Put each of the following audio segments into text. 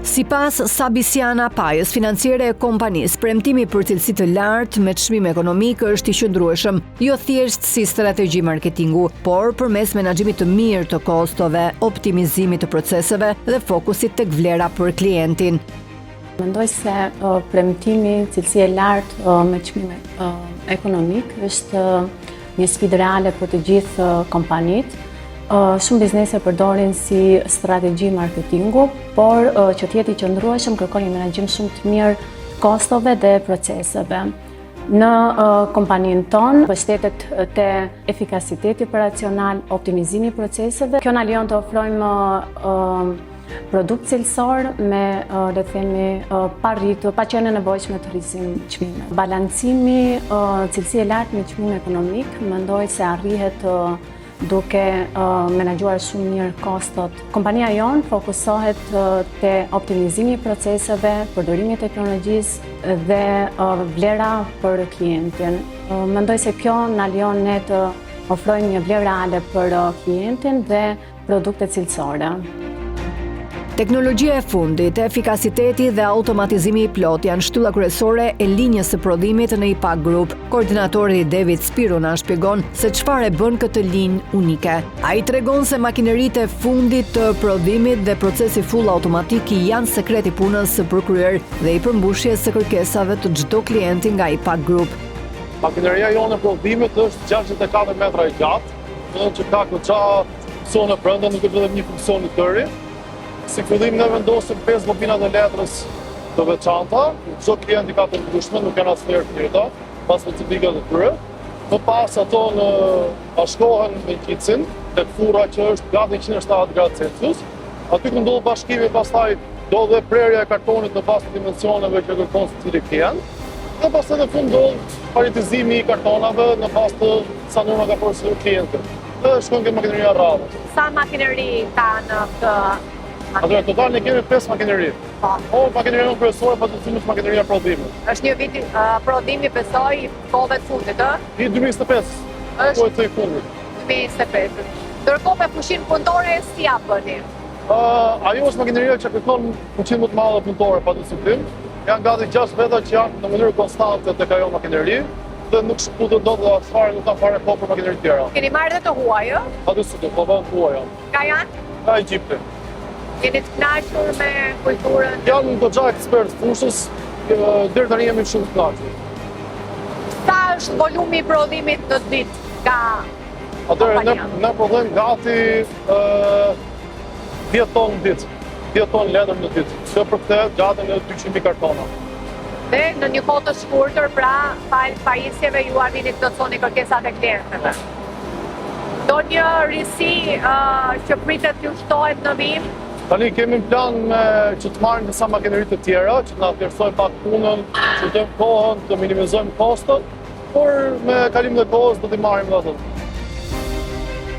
Sipas Sabisiana Pajës, financiere e kompanisë, premtimi për cilësi të lartë me çmim ekonomik është i qëndrueshëm, jo thjesht si strategji marketingu, por përmes menaxhimit të mirë të kostove, optimizimit të proceseve dhe fokusit tek vlera për klientin. Mendoj se premtimi cilësi e lartë me çmim ekonomik është një sfidë reale për të gjithë kompanitë. Shumë biznese përdorin si strategji marketingu, por që të jetë i qëndrueshëm kërkon një menaxhim shumë të mirë kostove dhe proceseve. Në kompaninë tonë mbështetet te efikasiteti operacional, optimizimi i proceseve. Kjo na lejon të ofrojmë produkt cilësor me, le të themi, pa rritur, pa qenë e nevojshme të rrisim çmimet. Balancimi cilësi e lartë me çmim ekonomik, mendoj se arrihet duke menaxhuar shumë mirë kostot. Kompania jonë fokusohet te optimizimi i proceseve, përdorimi i teknologjisë dhe vlera për klientin. Mendoj se kjo na lejon ne të ofrojmë një vlerë reale për klientin dhe produkte cilësore. Teknologjia e fundit, efikasiteti dhe automatizimi i plotë janë shtylla kryesore e linjës së prodhimit në IPA Group. Koordinatori David Spiru na shpjegon se çfarë e bën këtë linjë unike. Ai tregon se makineritë e fundit të prodhimit dhe procesi full automatik janë sekreti i punës së përkryer dhe i përmbushjes së kërkesave të çdo klienti nga IPA Group. Makineria jonë e prodhimit është 64 metra e gjatë, do që ka goxha funksione brenda, nuk është vetëm një funksion i tëri. Si fillim ne vendosim 5 bobinat e letrës të veçanta, çdo klient i ka të ndryshme, nuk janë asnjëherë të njëjta, pas specifikave të tyre. Më pas ato në bashkohen me ngjitësin, tek furra që është gati 170 gradë Celsius. Aty ku ndodh bashkimi, pastaj ndodh dhe prerja e kartonit në bazë të dimensioneve që kërkon secili klient. Dhe pastaj në fund ndodh paletizimi i kartonave në bazë të sa norma ka porositur klienti. Dhe shkon ke makineria e radhës. Sa makineri ka në këtë Atëherë, total ne kemi 5 makineri. Po. Po, makineria më kryesore, pa dyshim është makineria e prodhimit. Është një vit prodhimi, besoj, i kohëve të fundit, ë? I 2025. Është po i fundit. 2025. Ndërkohë me fuqinë punëtore si ja bëni? Uh, ajo është makineria që kërkon fuqinë më të madhe punëtore pa diskutim. Janë gati 6 veta që janë në mënyrë konstante tek ajo makineri dhe nuk shkëputen dot dhe as fare nuk kanë fare kohë për makineri tjera. Keni marrë dhe të huaj, ë? Pa diskutim, po vënë të huaj janë. Nga janë? Nga Egjipti. Jeni të kënaqur me kulturën? Janë goxha ekspertë të fushës, deri tani jemi shumë të kënaqur. Sa është volumi i prodhimit në ditë nga Atëherë ne ne prodhojmë gati ë 10 ton në ditë. 10 ton letër në ditë. Kjo përkthehet gati në 200.000 kartona. Dhe në një kohë të shkurtër, pra, falë pajisjeve ju arrini të plotësoni kërkesat e klientëve. Ndonjë risi uh, që pritet t'ju shtohet në vijim? Tani kemi në plan me, që të marrim disa makineri të tjera, që të na thjeshtësojnë pak punën, që të kohën, të minimizojmë kostot, por me kalimin e kohës do t'i marrim dhe ato.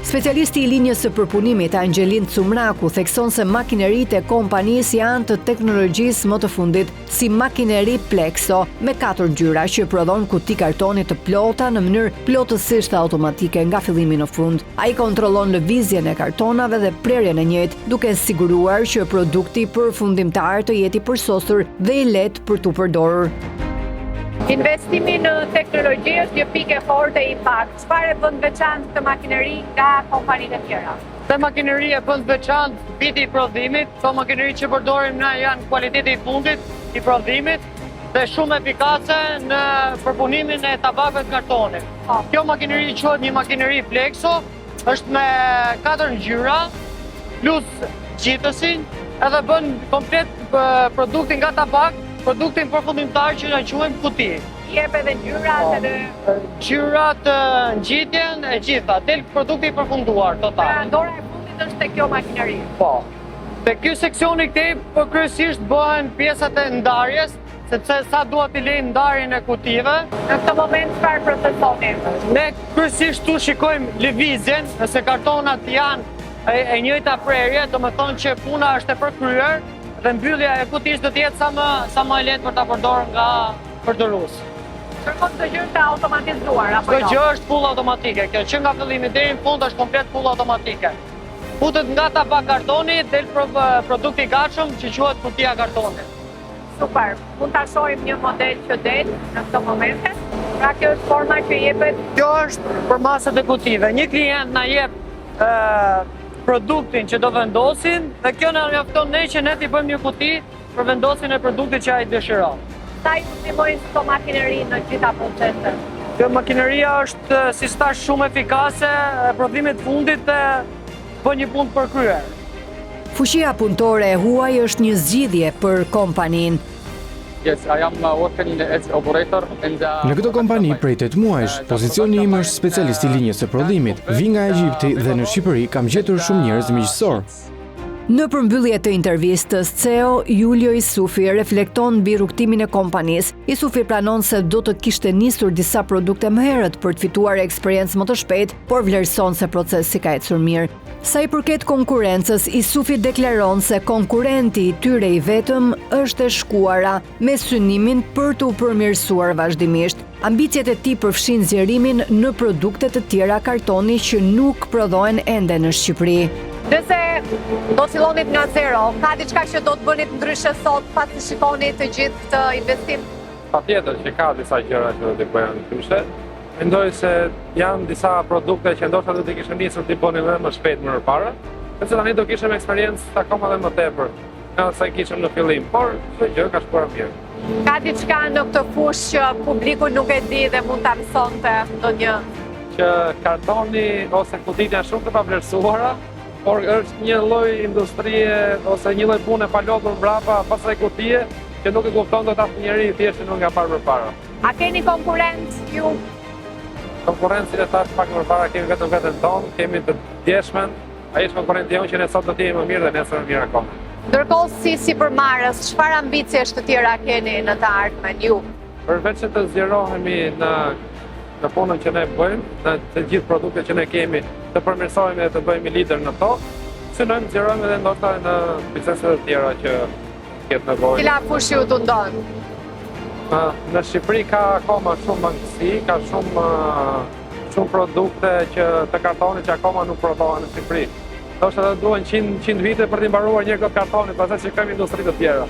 Specialisti i linjës së përpunimit, Angelin Cumraku, thekson se makineritë e kompanisë janë të teknologjisë më të fundit, si makineri Plexo me katër ngjyra që prodhon kuti kartoni të plota në mënyrë plotësisht automatike nga fillimi në fund. Ai kontrollon lëvizjen e kartonave dhe prerjen e njëjtë, duke siguruar që produkti përfundimtar të jetë i përsosur dhe i lehtë për t'u përdorur. Investimi në teknologji është një pikë e fortë e IPAK. Çfarë e bën të veçantë këtë makineri nga kompanitë e tjera? Këtë makineri e bën të veçantë viti i prodhimit, këto makineri që përdorim ne janë kualiteti i fundit i prodhimit dhe shumë efikase në përpunimin e tabakëve të kartonit. Po. Kjo makineri quhet një makineri Flexo, është me katër ngjyra plus ngjitësin edhe bën komplet produktin nga tabak, produktin përfundimtar që ne quajmë kuti. Jep edhe ngjyrat po. edhe ngjyrat, ngjitjen e gjitha, del produkti i përfunduar total. Pra dora e fundit është te kjo makineri. Po. Te ky seksioni këtej, po kryesisht bëhen pjesët e ndarjes, sepse sa dua t'i lejmë ndarjen e kutive. Në këtë moment çfarë procesoni? Ne kryesisht tu shikojmë lëvizjen, nëse kartonat janë e, e njëjta prerje, domethënë që puna është e përkryer dhe mbyllja e kutisë do të jetë sa më sa më e lehtë për ta përdorur nga përdoruesi. Kërkon çdo gjë të automatizuar apo jo? Çdo gjë është full automatike. Kjo që nga fillimi deri në fund është komplet full automatike. Futet nga tabak kartoni, del produkti i gatshëm që quhet kutia kartoni. Super, mund ta shohim një model që del në këto momente. Pra kjo është forma që jepet. Kjo është përmasat e kutive. Një klient na jep produktin që do vendosim dhe kjo na mjafton ne që ne t'i bëjmë një kuti për vendosjen e produktit që ai dëshiron. Sa ju ndihmojnë këto makineri në gjitha proceset? Kjo makineria është, si thashë, shumë efikase, e prodhimit të fundit dhe bën një punë të përkryer. Fuqia punëtore e huaj është një zgjidhje për kompaninë. Yes, I am uh, working as operator in the Në këtë kompani prej 8 muajsh, pozicioni im është specialist i linjës së prodhimit. Vij nga Egjipti dhe në Shqipëri kam gjetur shumë njerëz miqësor. Në përmbyllje të intervistës, CEO Julio Isufi reflekton mbi rrugëtimin e kompanisë. Isufi pranon se do të kishte nisur disa produkte më herët për të fituar eksperiencë më të shpejtë, por vlerëson se procesi ka ecur mirë. Sa i përket konkurrencës, Isufi deklaron se konkurrenti i tyre i vetëm është e shkuara, me synimin për t'u përmirësuar vazhdimisht. Ambiciet e tij përfshijnë zgjerimin në produkte të tjera kartoni që nuk prodhohen ende në Shqipëri. Nëse do të fillonit nga zero, ka diçka që do të bënit ndryshe sot pasi shikoni të gjithë këtë investim? Patjetër që ka disa gjëra që do t'i bëja ndryshe. Mendoj se janë disa produkte që ndoshta do t'i kishim nisur t'i bënim edhe më shpejt më përpara, sepse tani do kishim eksperiencë akoma dhe më tepër nga sa kishim në fillim, por çdo gjë ka shkuar mirë. Ka diçka në këtë fushë që publiku nuk e di dhe mund ta mësonte ndonjë? Që kartoni ose kutitë janë shumë të pavlerësuara, por është një lloj industrie ose një lloj pune e palodhur mbrapa pas asaj kutie që nuk e kupton dot asnjëri thjesht që nuk ka parë përpara. A keni konkurrent ju? Konkurrent si e thashë pak më përpara kemi vetëm veten tonë, kemi të djeshmen, Ai është konkurrenti jonë që ne sot do të jemi më mirë dhe nesër më mirë akoma. Ndërkohë si sipërmarrës, çfarë ambiciesh të tjera keni në të ardhmen ju? Përveç se të zgjerohemi në në punën që ne bëjmë, në të gjithë produktet që ne kemi, të përmirësohemi dhe të bëhemi lider në to, synojmë të zgjerohemi edhe ndoshta në biznese të tjera që ketë nevojë. Cila fushë ju tundon? Në Shqipëri ka akoma shumë mangësi, ka shumë shumë produkte që të kartonit që akoma nuk prodhohen në Shqipëri. Ndoshta do duhen 100, 100 vite për t'i mbaruar një këtë kartonit, pastaj shikojmë industri të tjera.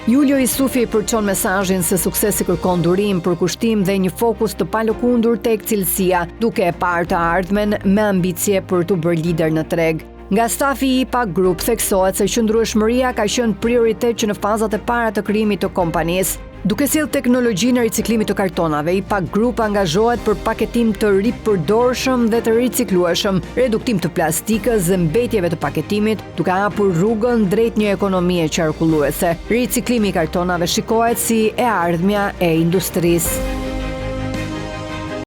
Julio Isufi përçon mesazhin se suksesi kërkon durim, përkushtim dhe një fokus të palëkundur tek cilësia, duke e parë të ardhmen me ambicie për t'u bërë lider në treg. Nga stafi i IPA Group theksohet se qëndrueshmëria ka qenë prioritet që në fazat e para të krijimit të kompanisë. Duke sjellë teknologjinë e riciklimit të kartonave, IPA Group angazhohet për paketim të ripërdorshëm dhe të riciklueshëm, reduktim të plastikës dhe mbetjeve të paketimit, duke hapur rrugën drejt një ekonomie qarkulluese. Riciklimi i kartonave shikohet si e ardhmja e industrisë.